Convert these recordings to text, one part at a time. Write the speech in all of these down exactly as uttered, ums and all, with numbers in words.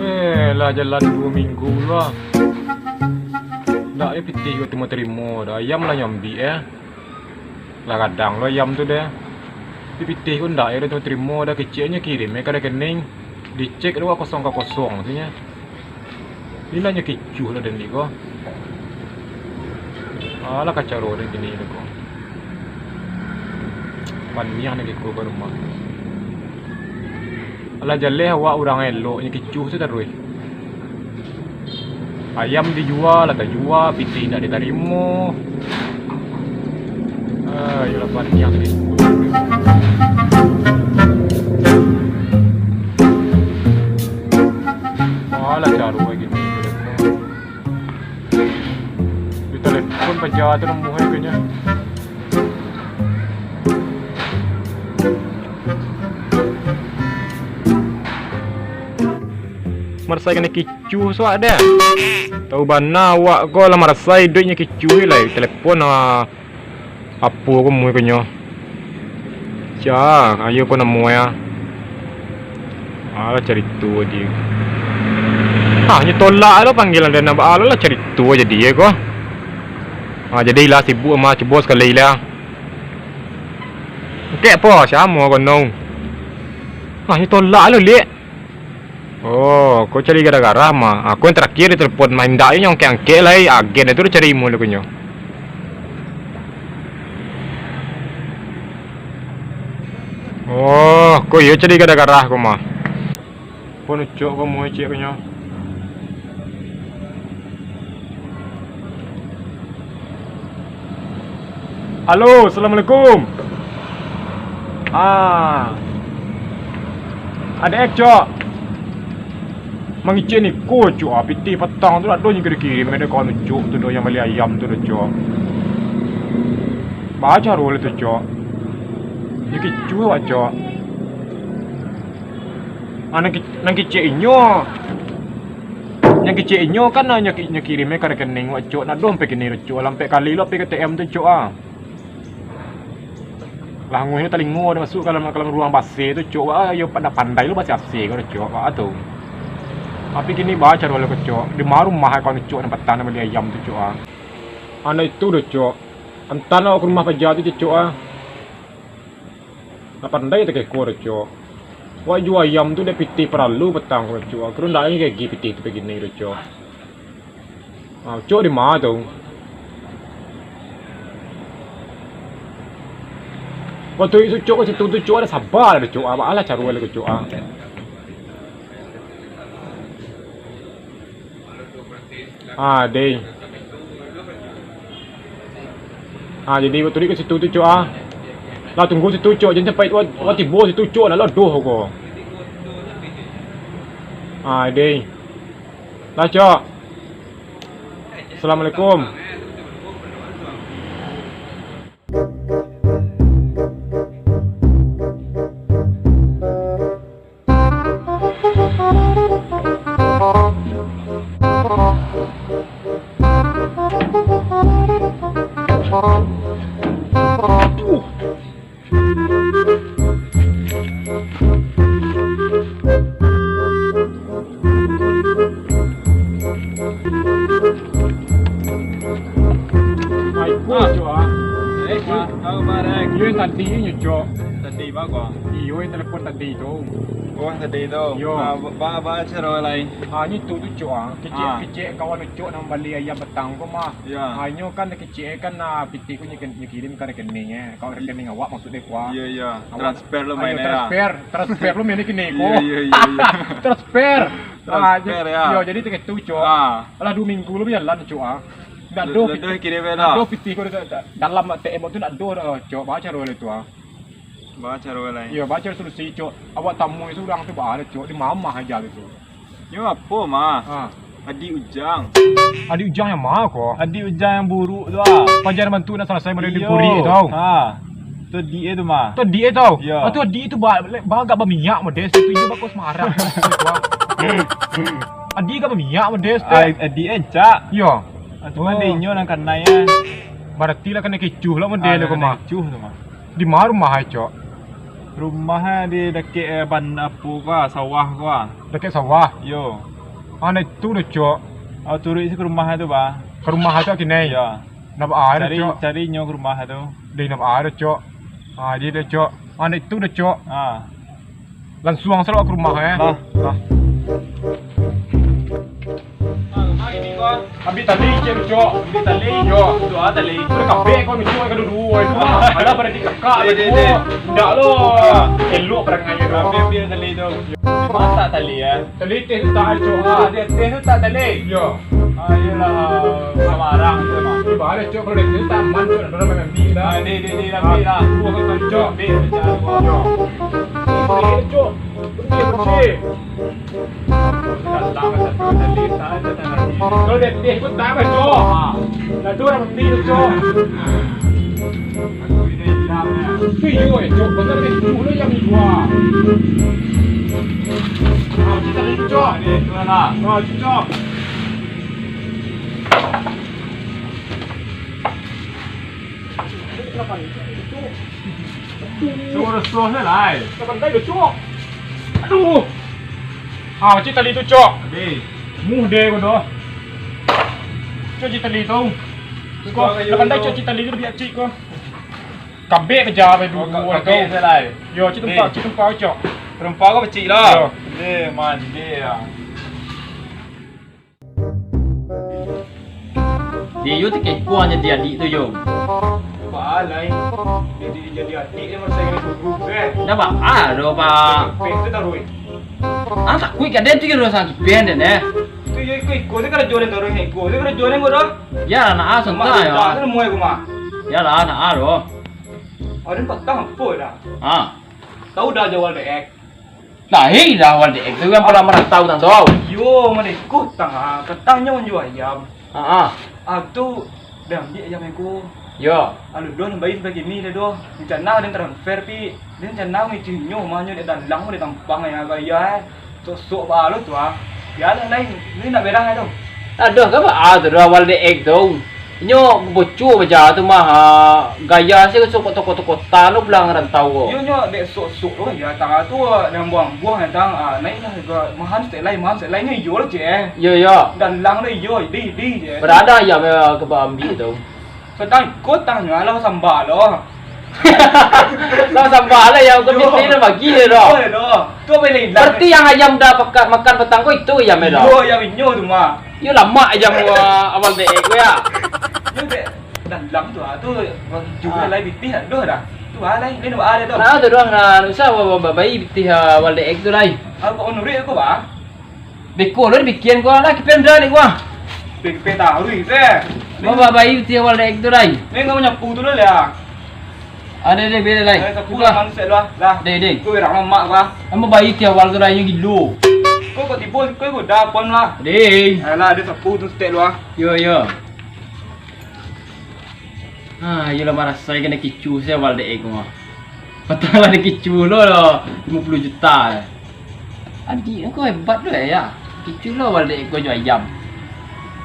Eh, lah jalan duo minggu lah. Ndak ado pitih ko tarimo-tarimo doh. Ayam lah nyo ambiak, eh. Lah gadang lo ayam tu deh. Di pitih ko ndak ado tarimo-tarimo doh, keceknyo kirim ka rekening. Dicek lo kosong ka kosong tu nyo. Iko lah nyo kicuah lah den ko. Alah kacaro den kini ko. Paniang den ko ka rumah. Alah jaleh awak urang elok nyo kicuah tu taruih. Ayam dijua, lah tajua, pitih indak ditarimo. Ah, iyolah paniang ni. Alah caro lagi ni. Ditelepon paja tu nomor nyo. Marasai kanai kicuah suak deh. Tahu bana awak ko lah marasai iduiknyo kicuah lai. Telepon, ah, apo ko mui ko nyo. Sia, ayo ko namo ya. Alah carito aje. Ah, nyo tolak lo panggilan den, alah carito aje ko. Ah, jadi lah sibuk mah, cubo sakali lah. Angkek apo? Samo kono. Ah, nyo tolak lo, Lik. Oh, ko cari gara-gara mah. Aku yang terakhir ditelepon mah indak nyo angkek-angkek lai. Agen itu dicari mulu ko nyo. Oh, ko iyo cari gara-gara ko mah. Pun ucok ko muai ciek ko nyo. Halo, assalamualaikum. Ah. Ado, Cok. Mangecek niko, Cok. Ah, pitih patang tu ado nyo kirim-kirim dari kawan Ucok tu doh, yang bali ayam tu doh, Cok. Baa caro lai tu, Cok? Nyo kicuah awak, Cok. Ah, nan ki-, nan kecek inyo. Nan kecek inyo kan, ah, nyo ki-, nyo kirim ka rekening wak, Cok. Nah, doh sampai kini, Cok. Lah ampek kali lo pai ka A T M tu, Cok, ah. Lah anguih talingo dah masuak ka dalam, ka dalam ruang base tu, Cok. Wak, ah, yo pandai-pandai lo base A C ko, Cok. Wak, ah, tu. Tapi kini baa caro lai ko, Cok. Di ma rumah kawan Cok nan patang nan bali ayam tu, Cok, ah. Anak itu doh, Cok. Antaan awak ka rumah paja tu, Cok, ah. Lah pandai takeko doh, Cok. Wak jua ayam tu dek pitih paralu patang ko, Cok. Kiro ndak lagi gegi pitih tu bagini doh, Cok. Ah, Ucok di ma tu? Waktu itu Ucok ka situ tu, Cok, ado saba doh, Cok. Ah, baa lah caro lai ko, Cok, ah. Ah, deh. Ah, jadi waktu di ka situ tu, Cok, ah. Lah tunggu situ, Cok. Jan sampai wak, wak tibo situ, Cok. Nah, lah doh ko. Ah, deh. Lah, Cok. Assalamualaikum. Assalamualaikum, Cok, ah. Eh, Cok, apa kabar, eh? Iyo, tadi nyo, Cok. Tadi, bagus. Iyo, yang telepon tadi tu. Oh, tadi tu. Yo. Ah, ba, ba, ba caro lai. Ah, nyo tu tu, Cok, ah. Kecek, ah, kecek kawan Cok nan bali ayam patang ko mah. Ya. Ah, nyo kan kecek kan, ah, pitih ko nyo, nyo kirim ka rekening, eh. Ka rekening awak maksud e ko, ah. Iya, iya. Awak, transfer lo ah, main yo, ya. Transfer, transfer lo main kini ko. Iya, iya, iya, iya. Transfer. Transfer, ah, yo, jadi tu gitu, Cok. Ah. Alah, dua minggu lo bajalan, Cok, ah. Ndak ado pitih. Ndak ado pitih ko da-, da-, dalam A T M tu ndak ado dah, Cok. Ba caro lai tu, ah. Ba caro lai. Iyo, ba caro solusi, Cok. Awak tamui surang tu baa, Cok, di ma mah aja tu. Nyo apo mah? Ha. Adi Ujang. Adi Ujang nan ma ko? Adi Ujang nan buruak tu ah. Paja bantu nak salasai model di buruak tu. Ha. Tu adi e tu mah. Tu adi e tu. Iyo. Ah, tu adi tu ba-, ba-, agak baminyak model tu, iyo bako samarak. Adi agak baminyak model tu. Ai, adi e rancak. Iyo. Ah, cuma oh, dinyo nan kanai, eh. Barati lah kanai kicuah lah model tu mah. Kicuah tu mah. Di ma rumah e, Cok? Rumah e di dakek, eh, ban-, apo ko ah, sawah ko ah. Dakek sawah? Yo. Ah, nan itu doh, Cok. Ah, turuik se ka rumah e tu, bah. Ka rumah e tu kini? Yo. Nak baa e doh, Cok? Cari, cari nyo ka rumah e tu. Deh, nak baa e doh, Cok? Ah, di doh, Cok. Ah, nan itu doh, Cok. Ah. Lansuang se lah ka rumah e. Lah. Lah. Ambiak tali, Cok. Ambiak tali? Yo. Tu ah, tali. Sudah kabek ko, Cok, ka duo-duo tu. Alah, barati kakak. Deh, deh, deh. Indak lo. Ah. Elok parangai e tu. Ambiak, ambiak tali tu. Masak tali, yo? Tali teh tu tak, Cok. Ah, di ateh tu tak tali? Yo. Ah, iyolah. Samarak tu mah. Di bawah, Cok, kalau di ateh tu tak aman, Cok. Nak ambiak lah. Ah, deh, deh, deh, ambiak lah. Duo kali, Cok. Ambiak, Cok. Yo. Ini, Cok. Bersih, bersih. Kalau di ateh pun tak apa, Cok. Nak tu urang mati tu, Cok. Aku ini hilang, yo. Tu iyo, eh, Cok. Pasal di situ lo nan iyo. Ah, kita ni, Cok. Ni, tu lah. Ah, Cok. Suruh-suruh se lai. Aduh. Ah, cik tali tu, Cok. Deh. Muh deh ko doh. Cok, cik tali tu. Ko, lah pandai, Cok, cik tali tu biak cik ko. Kabek kerja apa dulu. Oh, ka-, kabek tu. Se lai. Yo, cik tumpa, cik tumpa, Cok. Tumpa ko pacik lah. Yo. Deh, mandi ah. Deh, yo takeko jadi adiak tu, yo. Baa lai. Jadi, jadi adiak ni maraso ingin guru, eh. Ndak baa doh, Pak. Pek tu taruih. Ah, takuik ka den tu, yo, rasa kipen den, eh. Tu yo iko-iko se karajo den taruih, iko se karajo den ko doh. Yo lah, nak ah, santai yo. Mak, tu nemu aku mah. Yo lah, nak ah doh. Aden patang apo dah? Ah. Tahu dah jawal dek. Tahu dah awal dek tu kan pernah marantau tang tu. Iyo, madeko tang, ah, katanyo manjua ayam. Ha ah. Ah, tu, diambiak ayam ko. Yo. Alun doh nambaik sampai kini dah doh. Rencana den transfer pi. Den rencana ngicuah inyo mah nyo dek dalang dek tampang yo gaya, eh. Sok-sok baa lo tu ah. Yo lah lain. Ni nak berang tu. Aduh, ka baa tu doh awal dek tu. Inyo bocor baja tu mah, ha, gaya se sok toko-toko tan lo pulang rantau ko. Iyo nyo dek sok-sok lo, yo, tangah tu, nan buang-buang, tang, ah, naik lah, ga-, mahan setek lai, mahan setek lai, nyo iyo lo, ceh. Iyo, iyo. Dalang lo iyo, di, di, ceh. Bara ado ayam yo ka baambiak tu. Satang iko tang nyo lah samba lo. Lah samba lah yo, ko yo. Mesti lah bagi yo, doh. Iyo, doh. Tu apo lai ilang? Berarti nan ayam dah paka-, makan patang ko itu ayam e, doh? Iyo, ayam inyo tu mah. Iyo lamak ayam wa-, awal dek ko yo. Iyo dek dalam tu ah, tu juo ah. Lai pitih ado dah. Tu ah lai, ni ado tu. Nah, tu doh, nah, usah ba-, ba-, ba-, bai pitih, ah, awal dek ko tu lai. Aku kok manuruik aku, bah. Beko lo dipikian ko lah, kipen dah dek ko. Pe-, pe taruih se. Ba-, ba-, bai pitih awal dek ko tu lai. Ni ndak manyapu tu lo lah. Ado deh, beda lai. Eh, sapu lah, manusia lu lah. Lah. Deh, deh. Kau berak mamak lah. Ambo bayi ti awal tu lah, inyo gilo. Kau, kau tibo, kau, kau dah pon lah. Deh. Alah, ado sapu tu setek lu lah. Yo, yo. Ha, iyo lah marasai kanai kicu se awal dek ko mah. Patang lah dikicu lo, lo limo puluah juta. Adiak ko hebat tu yo. Kicu lo awal dek ko jo ayam.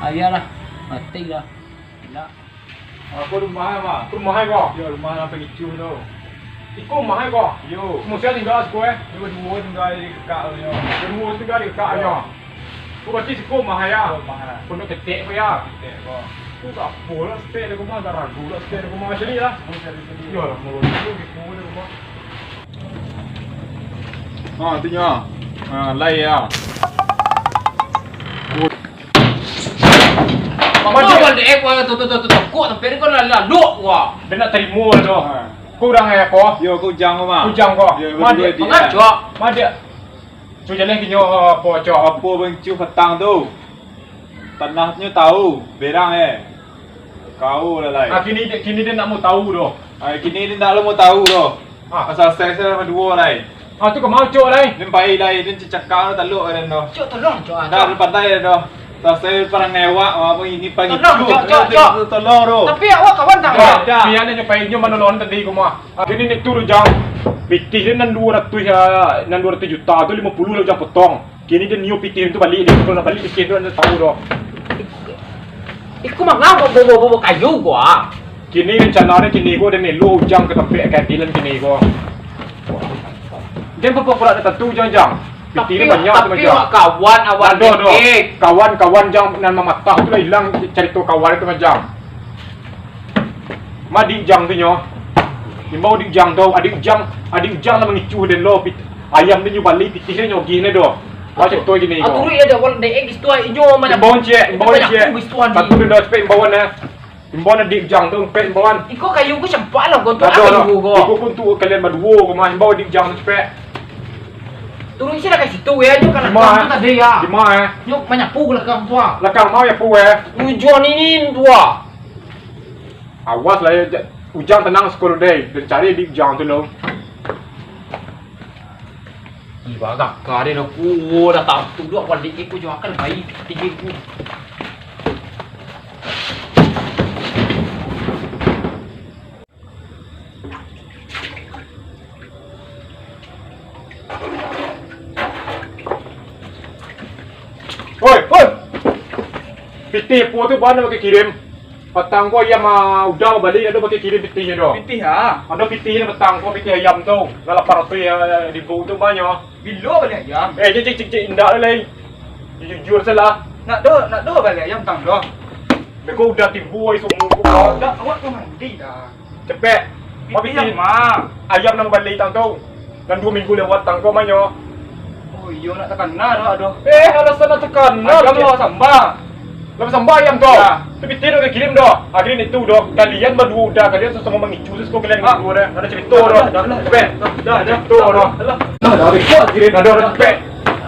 Ah, bialah. Mati lah. Gilo. Apo rumah e, Bang? Rumah e ko? Yo, rumah nan pagicuah tu. Iko rumah e ko? Yo. Musia tingga siko e? Yo, duo tingga di kakak tu nyo. Duo tingga di kakak nyo. Ko berarti siko rumah e, yo? Siko rumah e. Pondok ketek ko, yo? Ketek ko. Tu tak apo lah, setek di rumah, tak ragu lah, setek di rumah. Cari lah. Oh, cari, cari. Yo lah, mulu tu, gitu di rumah. Ha, tu nyo. Ha, lai ya. Mano Wan Dek, eh, Wan, tu, tu, tu, tu, tu, kok sampai ni kau lah lalok, wah. Dia nak tarimo lah tu. Ha. Kau urang eh, apa? Yo, kau Ujang kau, mah. Ujang kau. Yo, Wan Dek, dia. Mangacok. Wan Dek. Cu jaleh kinyo, apa, cok? Apo bancuh patang tu? Tanah nyo tahu, berang eh. Kau lah lai. Ah, kini dia, kini dia nak mau tahu doh. Ah, kini dia nak lo mau tahu doh. Ah. Asal saya, saya baduo lai. Ah, tu kemau cok lai? Dia pai lai, dia cakak lo taluk kan doh. Cok, tolong, cok, ah, dah, cok. Dia pandai dah doh. Asal saya parang newak, apa ini pagi. Tolong, cok, cok, cok. Tolong doh. Tapi awak kawan tak? Dah, dah. Biar dia pai nyo manolong tadi ko mah. Ah, kini ni tu Ujang. Pitih dia nan duo ratuih, ah, nan duo ratuih juta tu limo puluah lah Ujang potong. Kini dia nio pitih tu balik, dia kalau nak balik pitih tu, anda tahu doh. Iko mangah bo-, bo-, bo-, bo-, bo kayu ko, ah. Kini rencana dia kini ko, dia melo Ujang ka tampek keadilan kini ko. Jan pura-pura dak tantu, Jang, Jang. Pitih ni banyak tu, Jang. Tapi awak kawan, awak. Aduh, aduh. Kawan-kawan, Jang, nan mamatah tu lah ilang carito kawan tu, Jang. Ma Adik Ujang tu nyo. Imbau Adik Ujang tu, Adik Ujang, Adik Ujang lah mangicuah den lo, pit-, ayam tu nyo bali, pitih nyo ogih nyo doh. Baco tu kini ko. Aturuik ajo Wan Dek, eh, gitu ai, inyo manyapu. Imbau ciek, imbau ciek. Satu dulu, cepek imbauan, eh. Imbauan Adik Ujang tu, cepek imbauan. Iko kayu ko campak lah, ko tu. Aduh, aduh. Iko pun tu kalian baduo, ko mah, imbau Adik Ujang tu cepek. Turun sih lah ka situ, ya, nyo kan lakang tu tadi, ya. Di ma, eh? Nyo manyapu ka lakang tu, ah. Lakang ma nyapu, eh? Ujang ni, ni tu, ah. Awas lah ya, ja-, Ujang tenang sikolo deh, den cari Adik Ujang tu lo. Ibarat kari dah kuo, dah tantu duo balik iko jo akan bayi tinggi ku. Oi, oi! Pitih apo tu bana pakai kirim? Patang ko ayam, ah, udah bali, ado pakai kirim pitih nyo doh. Pitih, ah? Ado pitih nyo patang ko, pitih ayam tu. Lah lapan ratuih ribu tu banyak. Bilo bali ayam? Eh, cik, cik, cik, cik, indak lai. Jujur salah. Nak doh, nak doh bali ayam tang doh. Beko udah tibo ai sumua ko. Dah, awak tu mandi dah. Cepek. Pitih ayam, ah. Ayam nan bali tang tu. Nan duo minggu lewat tang ko manyo. Oh iyo, nak takana doh, aduh. Eh, alasan nak takana. Ayam lah samba. Lah samba ayam tu. Ya. Tu pitih tu kirim doh. Akhirnya itu doh. Kalian baduo udah, kalian sasamo mangicu siko kalian baduo dah. Ado carito doh. Dah, dah, dah. Cepek. Dah, dah. Carito doh. Dah, dah, beko kirim. Dah, dah, cepek.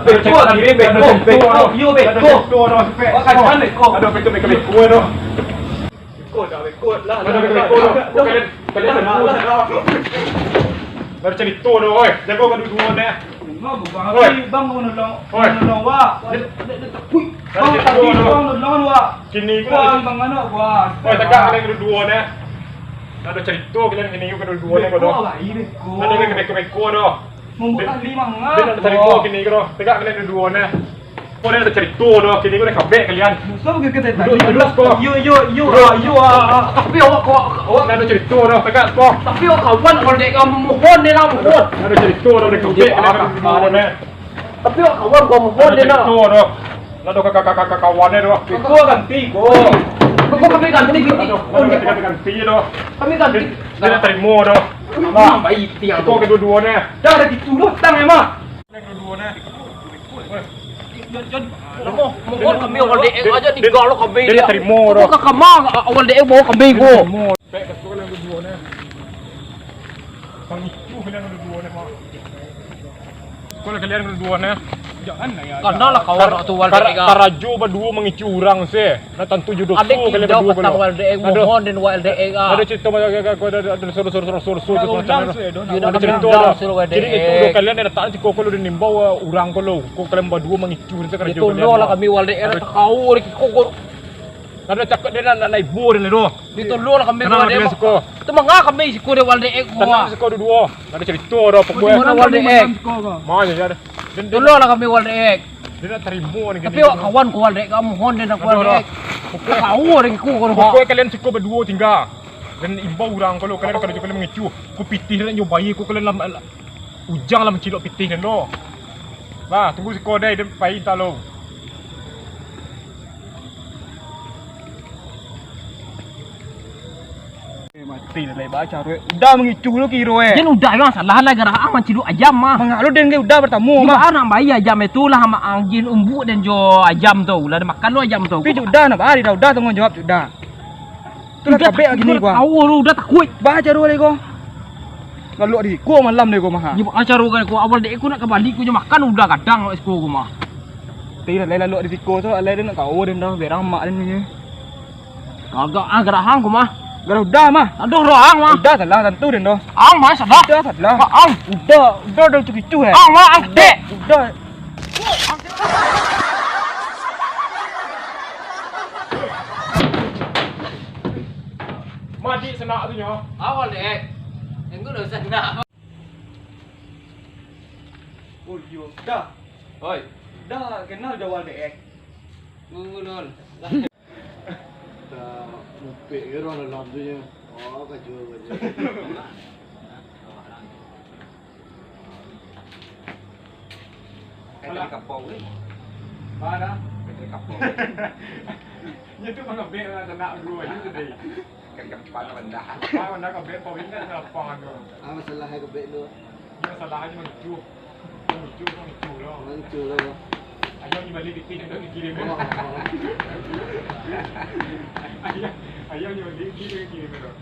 Beko kirim, beko. Beko, iyo, beko. Dah, dah, carito doh, cepek. Makan beko. Ado beko, beko, beko doh. Ikut dah, ikut lah. Ado beko, beko doh. Kalian, kalian baduo. Dah carito doh, oi. Jago baduo-duo ni. Bang, bang, oi. Bang, mau nolong, oi, mau nolong, wak. Wak, dia, dia, dia, hui. Bang, tadi bang nolong, wak. Kini ko. Bang, bang, anak, wak. Oi, tagak kalian baduo ni. Ado carito kalian kini ko baduo ni, beko, bodoh. Beko, beko, beko doh. Mambuek kali manga. Dia nak carito kini ko doh. Tagak kalian baduo ni. Ko dah carito doh, kini ko dah kabek kalian. Duduak, duduak ko. Iyo, iyo, iyo, ah, iyo, ah, ah. Tapi awak ko, awak. Dah ado carito doh, tagak ko. Tapi awak kawan, kalau dek kamu mohon deh lah, mohon. Dah ado carito doh, dah kabek kalian baduo ni. Tapi awak kawan ko mohon deh lah. Dah ado carito doh. Lah ado ka-, ka-, ka-, ka-, kawan ni doh. Ko ganti ko. Ko kami ganti, ganti. Aduh, dah ado ganti, ganti doh. Kami ganti. Dia, dia nak tarimo doh. Nah, baik tiang ko tu. Ko kaduo-duo ni. Dah, dah gitu doh, tang emang. Kaduo-duo ni. Jon, Jon, mohon kami awak dek aja ni, kalau kami dia nak tarimo doh. Ko ka kama awak dek bawa kami ko. Pek, kasukan yang kaduo ni. Pang itu yang kaduo ni, Mak. Ko lah kalian kaduo ni. Jangan lah ya. Karena lah kawan tu wak dek. Karajo baduo mangicu urang se. Nah, tantu jodoh tu kalian baduo. Adik indak patang wak dek, mohon den wak dek, ah. Ado carito, ado, ado, ado, suruh, suruh, suruh, suruh, suruh, suruh, macam mana? Ado carito lah. Jadi itu udah kalian dah tak siko ko lo den imbau, ah, urang ko lo. Ko kalian baduo mangicu se karajo kalian. Tolonglah kami wak dek, ado takau dek ko. Ado cakap dia nak, nak ibu dia ni doh. Ditolonglah kami wak dek. Tenang, siko. Tu manga kami siko dek wak dek ko. Tenang siko duo-duo. Ado carito doh pokoknyo. Mano wak dek? Mano ya. Tolonglah kami wak dek. Dia nak tarimo ni. Tapi awak kawan ko wak dek, kamu mohon dia nak wak dek. Pokoknyo kau dek ko. Pokoknyo kalian siko baduo tingga. Dan imbau urang kalau kalian, kalau kalian mangicu. Ko pitih nak nyo bayi ko kalian lam-, ujang lah mancilok pitih dan doh. Nah, tunggu siko deh, dia pai talo. Lai baa caro, Uda mangicuah lo kiro, eh. Jan Uda mah salah lah, gara-gara manciluak ayam mah. Manga lo den ka Uda partamo mah. Baa nak bayia ayam itu lah, mak anjing umbuk den jo ayam tu. Lah makan lo ayam tu. Tapi cik Uda nak baa, Uda tangguang jawab cik Uda. Tu lah kabek lagi ni gua. Tahu lo Uda takuik. Baa caro lai ko. Lalu di ko malam deh ko mah. Di baa caro kan ko, awal dek ko nak ka bali ko jo makan Uda gadang es ko ko mah. Tapi lah lalu di siko tu, alai den nak tahu den dah, berang mak den ni. Kagak ah, garah ang ko mah. Garah Uda mah. Aduh, roh ang mah. Uda salah, tantu den doh. Ang mah salah. Uda salah. Ang. Uda, Uda dah cukicuh, eh. Ang mah, ang kecek. Uda. Madik senak tu nyo. Awal dek. Tunggu dulu senak. Oh, iyo. Dah. Oi. Dah, kenal jawal dek. Tunggu dulu. Dah mupik ke urang dalam tu nyo. Oh, kacau, kacau. Kacau kapau, weh. Mana? Kacau kapau. Nyo tu mangabek lah, tanak dulu aja tu deh. Kan kapau rendah. Kapau rendah, kabek, pau ingat kapau tu. Ah, masalah kabek tu. Iyo, salah aja mangicuah. Mangicuah, mangicuah lo. Mangicuah lo. Ayam ni bali pitih, nak dikirim. Oh. Ayam, ayam ni bali pitih, nak dikirim lo.